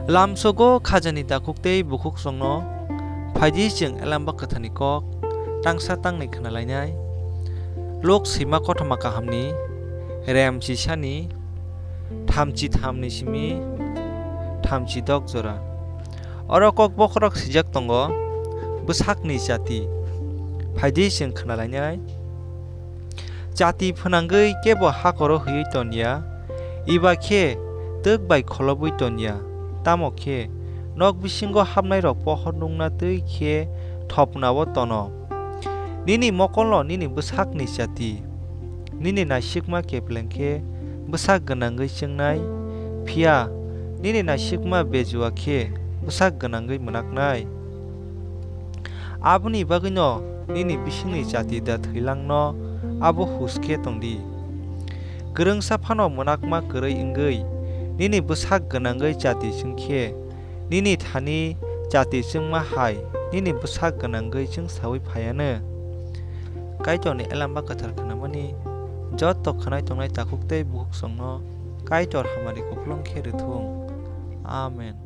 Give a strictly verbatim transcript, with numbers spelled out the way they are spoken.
Lamsogo khajani takhuk tei bukhuk songno phaidi chwng Elamba Kwtharni kok tangsa tangnwi khna lainai. Luk swima kothoma kahamni rem chisani thamchi thamni simi thamchi dok jora. Oro kok bokhorok swijak tongo, bwsakni jati. Phaidi chwng khna lainai. Chati phwnangwi kebo hakoro hwiwi ton ya, eba khe twk bai kholobwi ton ya, tamo khe nok bisingo hapnairok pohor nungna twi khe thopnao tono. Nini mokolno nini bwsakni chati, nini naisikma kepleng khe bwsak gwnangwi chwngnai, phiya nini naisikma bejua khe bwsak gwnangwi mwnaknai. Aboni bagwino nini bisingni chati da thwilangno abo hus khe tong di. Kwrwngsa phano mwnakma kwrwi wngwi nini bwsak gwnangwi chati chwng khe, nini thani chati chwngma hai nini bwsak gwnangwi chwngsaui phai anw. Kaitorni Elamba Kwthar khnamani jotto khwnai tongnai takhuk tei bukhuk songno Kaitor hamari kupulung khe rwthung. Amen.